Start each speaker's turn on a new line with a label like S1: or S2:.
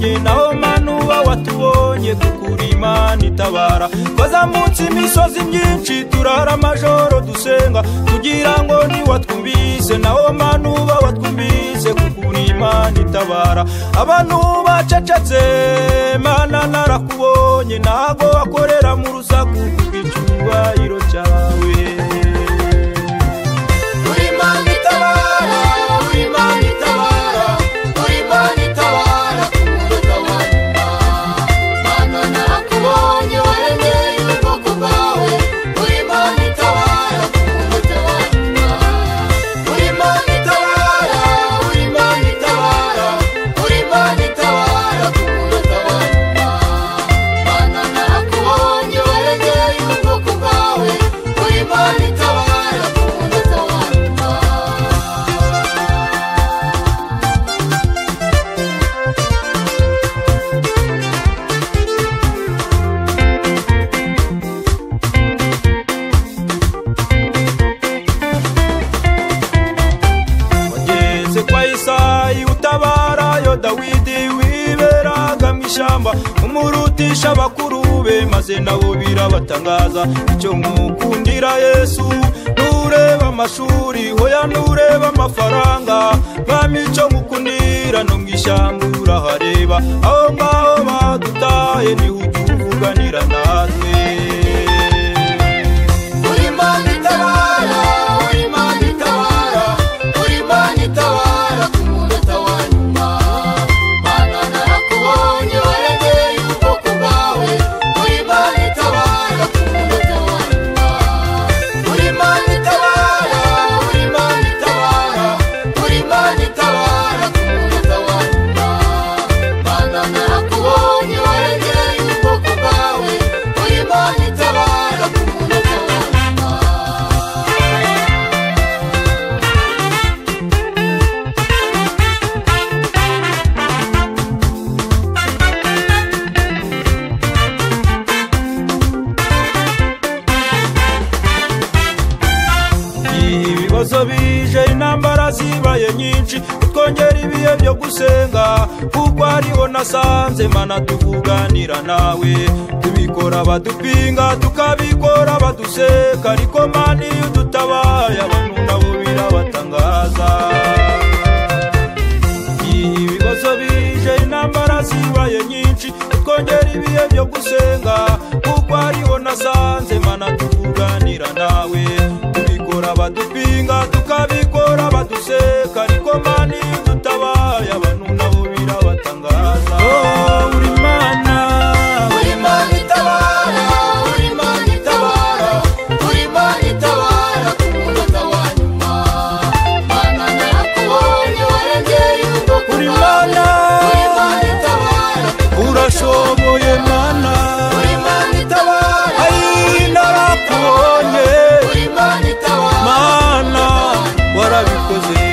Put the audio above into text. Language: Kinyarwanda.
S1: narakubonye, naho manuba watubonye, kuko uri Imana itabara. Twazamutse imisozi myinshi, turara amajoro dusenga, kugira ngo ntiwatwumvise, naho manuba watwumvise, kuko uri Imana itabara. Abantu bacecetse, Mana narakubonye, ntago wakorera mu rusaku kubw'icyubahiro cyawe.
S2: Uri Imana itabara, uri Imana itabara, uri Imana itabara ku munota wa nyuma. Mana narakubonye, warengeye ubwoko bwawe, uri Imana itabara ku munota wa nyuma. Uri Imana itabara, uri Imana itabara, uri Imana itabara ku munota wa nyuma. Mana narakubonye, warengeye ubwoko bwawe, uri Imana itabara ku munota wa nyuma.
S1: Wageze kwa Isayi utabarayo Dawidi wiberaga mu ishyamba, umurutisha abakuru be, maze nabo birabatangaza. Icyo nkukundira Yesu, ntureba amashuri, hoya ntureba amafaranga, mwami icyo nkukundira no mu ishyamba urahareba, aho ngaho badutaye niho ujya uvuganira natwe.
S2: Uri Imana itabara, uri Imana itabara, uri Imana itabara ku munota wa nyuma. Mana narakubonye, warengeye ubwoko bwawe, uri Imana itabara ku munota wa nyuma. Uri Imana itabara, uri Imana itabara, uri Imana itabara ku munota wa nyuma. Mana narakubonye, warengeye ubwoko bwawe, uri Imana itabara ku munota wa nyuma.
S1: Ibibazo bije, intambara zibaye nyinshi, utwongera ibihe byo gusenga, kuko ariho nasanze Mana tuvuganira nawe. Tubikora badupinga, tukabikora baduseka, ariko Mana iyo udutabaye abantu nabo birabatangaza. Ibibazo bije, intambara zibaye nyinshi, utwongera ibihe byo gusenga, kuko ariho nasanze Mana tuvuganira nawe. Tubikora badupinga, tukabikora baduseka, ariko Mana iyo udutabaye abantu nabo birabatangaza. Oh, uri Imana,
S2: Uri Imana itabara, uri Imana itabara, uri Imana itabara ku munota wa nyuma. Mana narakubonye, warengeye ubwoko
S1: uri
S2: bwawe,
S1: Imana,
S2: uri Imana itabara ku munota wa nyuma.
S1: urashoboye Mana,
S2: Uri Imana itabara,
S1: ai narakubonye,
S2: uri Imana itabara,
S1: Mana warabikoze.